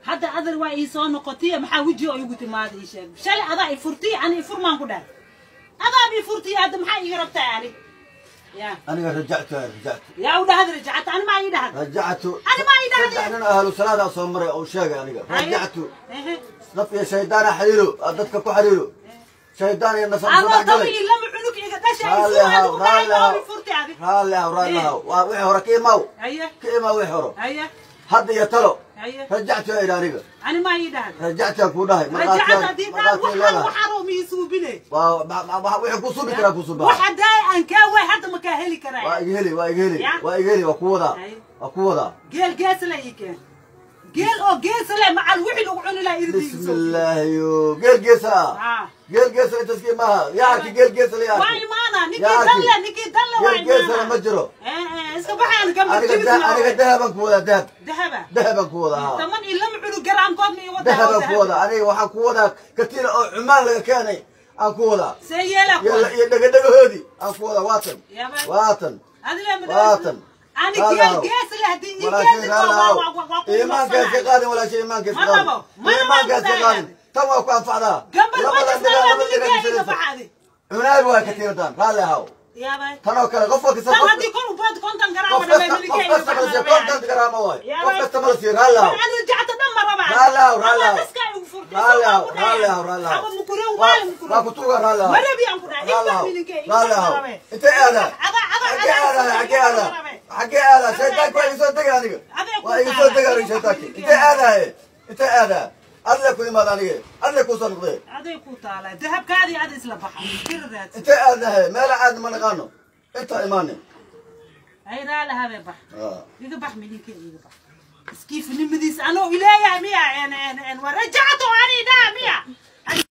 Hadda adar waa ii soo noqotay, maxaa weji oo igu timaada? Ii sheeg. Shalay adaa i furtiy, ani ifurmaan ku dhahay, adaa i furtiy, hadda maxaa iiga rabtaa ani ya? Aniga rajactu, rajactu. Yaa u dhahad rajacata? Ani maa ii dhahad? Rajactu. Ani ma ii dhahad. Saddex nin ahlu salaada soo maray oo sheegay aniga rajactu. Naf iyo shaydaana xiriiro, dadka ku xiriiro shaydaan iyo nasab anoo soo 12 cunug iga dhashay. Raalli ifur ahaw, adigu dhahay raalli ahaw. oo i furti adi. Raalli ahaw, raalli ahaw, waa wixii hore ka imaaw. Haye. Ka imaaw wixii hore. Haye. Hadda iyo talo. Haye. Rajactu yaa idhi aniga. Ani maa ii dhahad? Rajactu yaa kuu dhahay. Rajacad haddii dhaad markhaatiyaa waxaan leedahay. Waxaan oo miisuubine. Waa wixii kuu subi karaa kuu subaha. Waxa daay aan kaa waay hadda ma kaa heli karaa. Waa iga heli, waa iga heli. Ya? Waa iga heli, waa ku wadaa. Haye. Waa ku wadaa. Geel geesle ii keen, geel oo geesle macal wixii lagu cuni lahaa irdigiisa. Bismillaahi, yo geel geesa ah. Ah. Geel geesa intaas maaha, yaa arki geel geesa la yaa waa arki imaana ninkii Yaa arki. Dalle ninkii dalle waa Geel geesana imaana. ma jiro. Eh, iska baxaan gambar. Aniga jibis. aniga dahabaan ku wadaa, dahab. Dahaba. Dahabaan ku wadaa, haa. 12 cunug garaamkood ma ii wadaa? Dahabaan ku wadaa aniga, waxaan ku wadaa katiina oo Cumaan laga keenay aan ku wadaa. See yeela iyo kuwa iyo dhegadhegahoodii aan ku wadaa, waatan. Yaba. Waatan. Adiga ma Waatan. ani Raalli geel ahow. geesle haddii ii Walaashay keenid raalli waa ahow. waa ku Iimaankaas ka qaadin, walaashay, iimaankaas ka Ma qaadin. rabo, ma rabo. Iimaankaas ka qaadin, tan waa ku anfacdaa. Gambar Labadan wajis dhigaa, ma laba dhigaa miligee iga gashanaysa. baxaadi. Cunaabi waa katiinadan, raalli ahow. Yaba. Tan oo kale qof kasta Tan haddii kor u bood 50 garaam qof dhamay kasta miligee qof iga kasta ma la siiyo baxaa. 50 garaama waay. Yaa Qof bay. kasta ma la siiyo, raalli ahow. Ani rajacta dhan ma rabaa. Raalli ahow, raalli ahow. Dadka igu furtay. Raalli ahow, raalli ahow, raalli ahow. Aba mukure waali mukure. Waa ku tuuga, raalli ahow. Ma rabi aan ku dhahay. Raalli Iga ahow, miligee iga raalli ahow. rabe. Intee aadaa? Ada ada. Xaggee aadaa? Xaggee aadaa? Xaggee aadaa? Shaydaanku waa iga soo degay aniga. Adee ku Waa iga soo degay aniga taala. shaydaanki. Intee aadaaye? Intee aadaa? Adle ku imaada aniga, adle ku soo noqdee. Aday ku taala dahabkaadii ada isla baxa kira raadsi. Intee aadnahe? Meela aadna ma naqaano, intaa imaane. Ay raali habe, bax. Ah. Iga bax milinka, iga bax. Iskiifnimadiis anoo ileeyahay miya en en en waa rajacata.